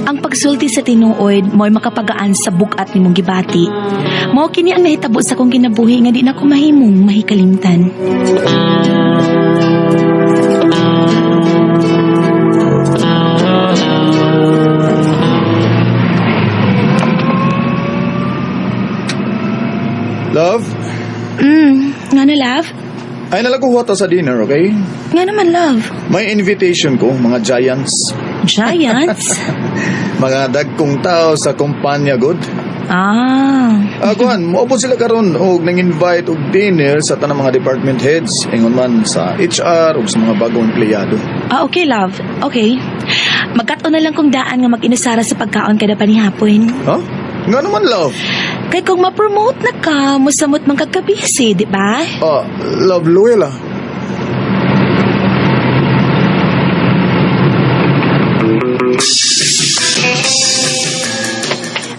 Ang pagsulti sa tinuod mo'y makapagaan sa bugat nimong gibati. Mao kini ang nahitabo sa akong kinabuhi nga di na ko mahimong mahikalimtan. Love, Nga na, love? Ay nalaguha ta sa dinner, okay? Nga naman, love. May invitation ko, mga giants. Giants? Mga dagkong tao sa kumpanya, good. Ah. Kuan, moupod sila karon og nang-invite og dinner sa tanang mga department heads, ingon man sa HR ug sa mga bagong empleyado. Ah, okay, love. Okay. Magkat-on na lang kung daan nga mag-inasara sa pagkaon kada panihapon. Ha? Nga naman, love. Kay kung ma-promote na ka, musamot man kagkabisi, di ba? Ah, love, Luella.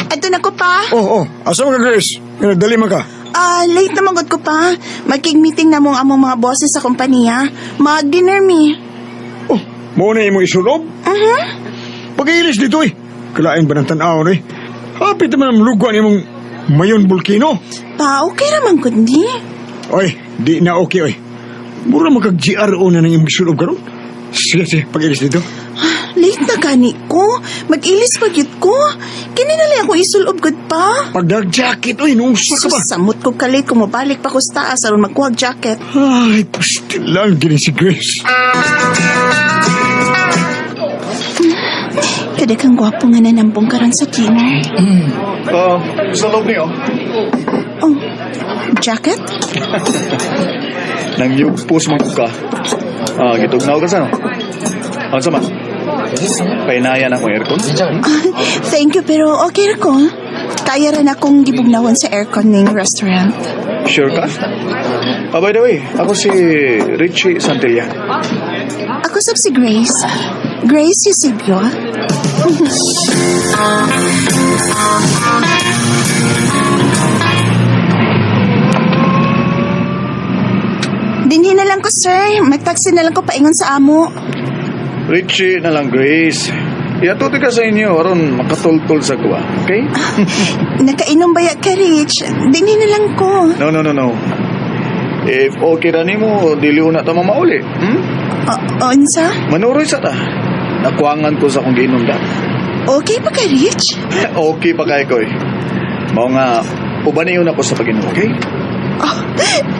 Ato na ko pa. Oh. Asa man ka, Grace? Nga nagdali man ka. Ah, late na magod ko pa. Magkig-meeting na mong among mga bosses sa kompanya. Mag-dinner mi. Oh, mo na imong isulob? Uh-huh. Pag-ilis dito eh. Kalain ba ng tanaw eh? Hapit naman ang luguan imong mayon volcano. Pa, okay raman kundi. Oy, di na okay oy. Mura magkag-GRO na ng imong isulob karon. Sige, sige, pag-ilis dito. Late na gani ko. Mag-ilis pa gyud ko. Kini na lang ako isulob gud pa. Pag-jacket, oy, nusa ka ba? Sus, samot ko kalit kung mabalik pa ko sa taas aron magkuhag jacket. Ay, pastilan gini si Grace. Kada kang gwapo nga nanambong karon sa dinner. Ah, sa loob niyo. Oh, jacket? Nang yugpos man ko ka. Ah, gitugnaw ka sa no? Ano sa man? Painayan ako aircon. Thank you, pero okay ra ko. Kaya rin akong gibugnawan sa aircon ning restaurant. Sure ka? Ah, by the way, ako si Richie Santillan. Ako sab si Grace. Grace Eusebio. Dinhi na lang ko, sir. Magtaxi na lang ko paingon sa amo. Richie na lang, Grace. Iatuti ka sa inyo, aron makatultol sa kuwa. Okay? Nakainom ba ya ka, Rich? Dinhi na lang ko. No, no, no, no. If okay ra nimo, dili una ta mamauli. Hmm? Unsa? Manuroy sa ta. Nakuangan ko sa akong giinom da. Okay pa ka, Rich? Okay pa kay koy. Mao nga ubaniyon ako sa pag-inom, okay? Oh,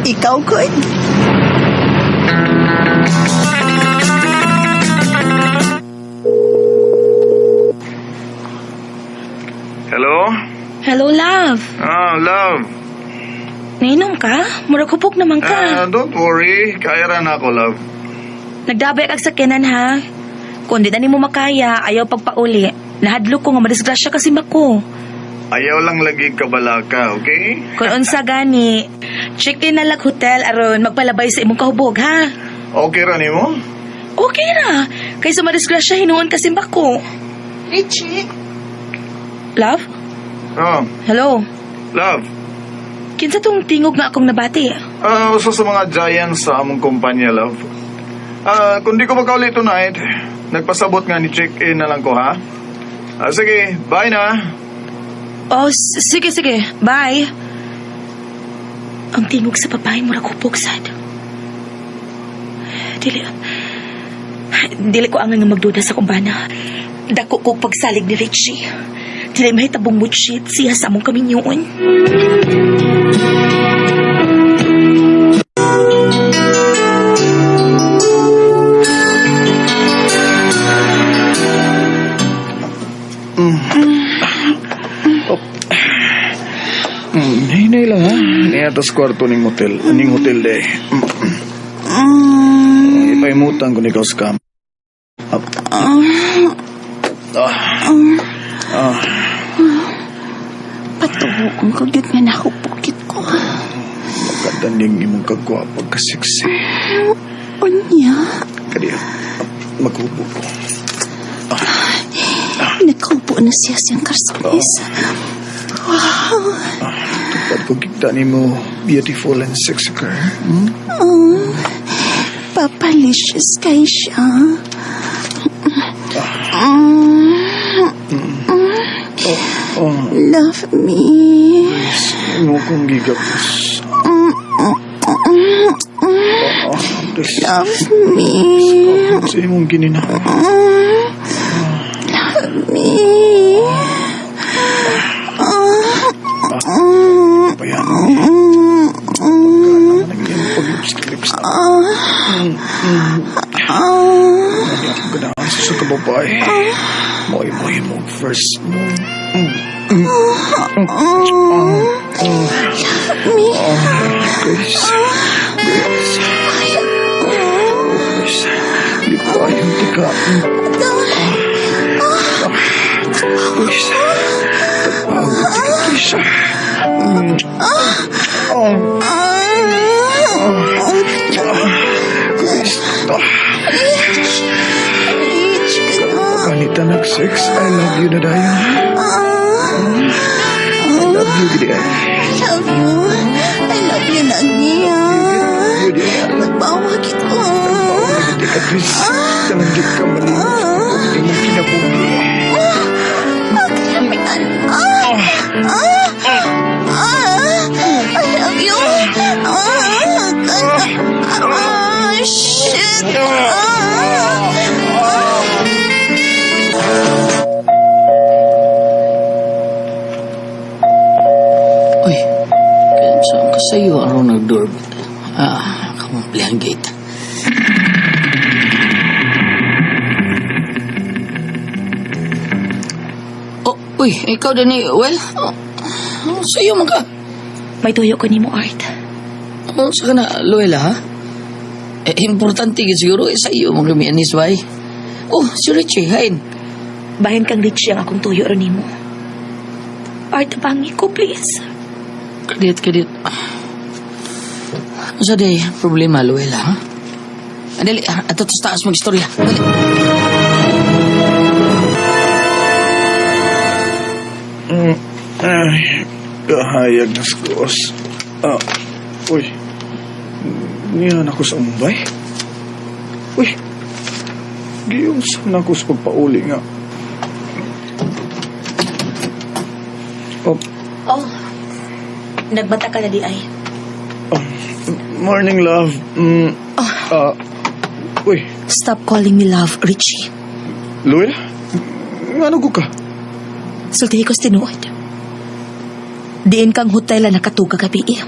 ikaw ko. Hello? Hello, love. Ah, love. Nainom ka? Murag hubog naman ka. Ah, don't worry. Kaya ra na ako, love. Nagdabay kag sakyanan, ha? Kung di na nimo makaya, ayaw pagpauli. Nahadlok ko nga madisgrasya kasi mako. Ayaw lang lagi kabalaka, okay? Kung unsa gani, check-in na lag hotel aron magpalabay sa imong kahubog, ha? Okay ra nimo? Okay ra. Kaysa madisgrasya hinuon kasi bako. Richie? Love? Oh, Hello? love. Kinsa tong tingog nga akong nabati? Ah, usa sa mga giants sa among kumpanya, love. Ah, kung di ko makauli tonight, nagpasabot nga ni check-in na lang ko, ha? Ah, sige, bye na. Oh, sige, sige. Bye. Ang tingog sa babae murag hubog sad. Dili. Dili ko angay nga magduda sa kumbana. Dako ko pagsalig ni Richie. Dili mahitabong mutshit siya sa among kaminyoon. Oh. Hinay lang, ha? Niya kwarto ning hotel. Ning hotel, de. Ipaimutan ko ni ikaw sa kam. Up. Ah. Ah. Patubuon ko gyud nga nahupokit ko. Magkadaning imong kagwapa kasiksi. Unya, Kadiya, maghubo ko. nagkubo na siya siyang karsonis. Wow. Tupad ko kita nimo beautiful and sexy girl. Hmm? Oh, papalicious kay siya. Love me. Imo kong gigapos. Please. Love me. Sa imong gininaw. Love me. Payan. Pagka pag-lips lips na. Ano akong ganahan sa kababae. Moy moy mo first mo. Me. Grace. Grace. Grace. Di ko ayong tika. Grace. Tagpagod tika, Grace. Grace. Rich ka na. Ganita nag-sex. I love you na dayon. I love you, gidi ay. I love you. I love you, Nagi. You, di ay. Nagbawa kita. Gidi ka, Grace. Dalang di ka malimot. Hindi mo kinabuhi. Ah, ah, ah, ah, I love you. Ah, ah, shit. Ah, ah. Uy, saan ka sa'yo aron nag-doorbell? Ah, kamumpli ang gate. Oh, uy, ikaw din eh. Well, oh, oh, sa'yo man ka. May tuyo ko nimo, Art. Oh, sa ka na, Luella, ha? Eh, importante gid siguro eh, sa iyo mga kami anis, bay. Oh, si Richie, hain. Bahin kang Richie ang akong tuyo ron nimo. Art, bangi ko, please. Kadit, kadit. Sa day, problema, Luella, ha? Ah, dali, ah, ato sa taas mag-istorya. Dali. Ay, kahayag na skuos. Ah, uy. Niyan ako sa Mumbai. Uy. Giunsa na ako sa pagpauli nga. Oh, Oh, nagbata ka na di ay. Oh, morning, love. Ah, uy, Stop calling me love, Richie. Luella? Ngano ko ka? Sultihi ko sa tinuod. Diin kang hotel na nakatuga gabi eh.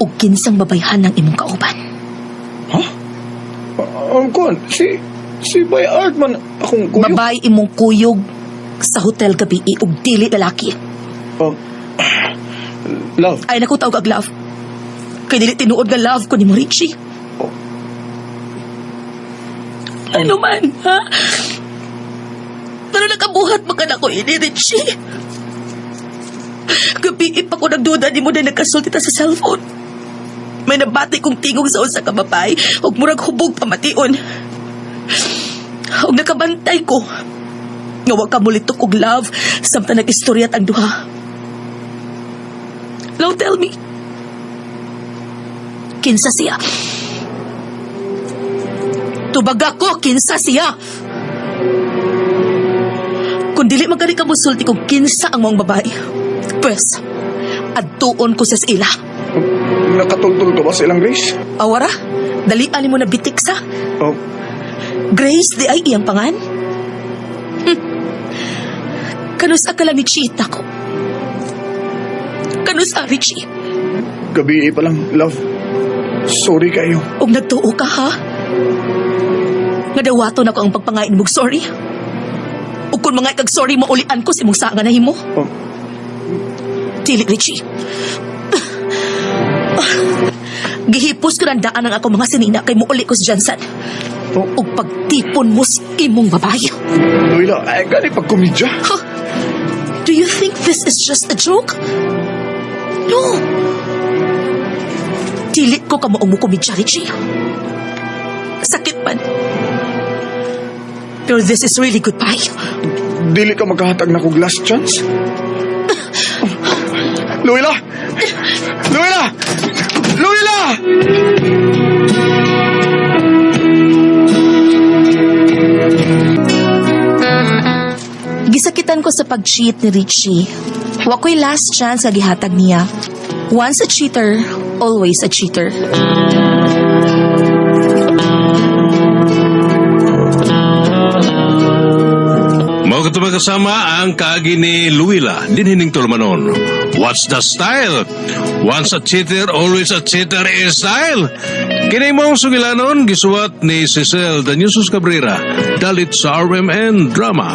Ug kinsang babayhan ng imong kauban. Ha? Ang kuan, si Bay Art man akong kuyog. Babay imong kuyog sa hotel gabi eh, ug dili lalaki. Love. Ay naku tawag ag love. Kay dili tinuod nga love ko nimo, Richie. Oh. Ano man, ha? Pero nakabuhat man ka na ko ini, Richie. Gabi pa ko nagduda ni mo na nagkasulti ta sa cellphone. May nabati kong tingog sa usa ka babae ug murag hubog pamation. Ug nakabantay ko nga wa ka mulitok og love samtang nag-istorya ang duha. Now tell me. Kinsa siya? Tubag ako, kinsa siya? Kung dili man gani ka musulti kung kinsa ang maong babae, pues, adtuon ko sa ila. Nakatultol ka ba sa ilang Grace? Awara, dalian mo na bitik sa. Oh, Grace, di ay iyang pangan? Kanus-a ka lang ni Chita ko? Kanus-a, Richie? Gabi pa lang, love. Sorry kayo. Ug nagtuo ka, ha? Nga dawaton ako ang pagpangain mong sorry. Ug kung mga kag sorry, maulian ko sa imong sanga na himo. Oh. Dili, Richie. Gihipos ko ng daan ang akong mga sinina kay muuli ko sa Jansan. Oh. Ug pagtipon mo sa imong babae. Luila, ay gani pagkomedya. Huh? Do you think this is just a joke? No. Dili ko ka maong mukomedya, Richie. Sakit man. Pero this is really goodbye. Dili ka magkahatag na kog last chance? Luila! Luila! Luila! Gisakitan ko sa pag-cheat ni Richie. Wa ko'y last chance nga gihatag niya. Once a cheater, always a cheater. Mao kato, mga kasama, ang kaagi ni Luila dinhining tulumanon. What's the style? Once a cheater, always a cheater is style. Kini mong sugilanon gisuwat ni Cecil Danyusos Cabrera dalit sa RMN Drama.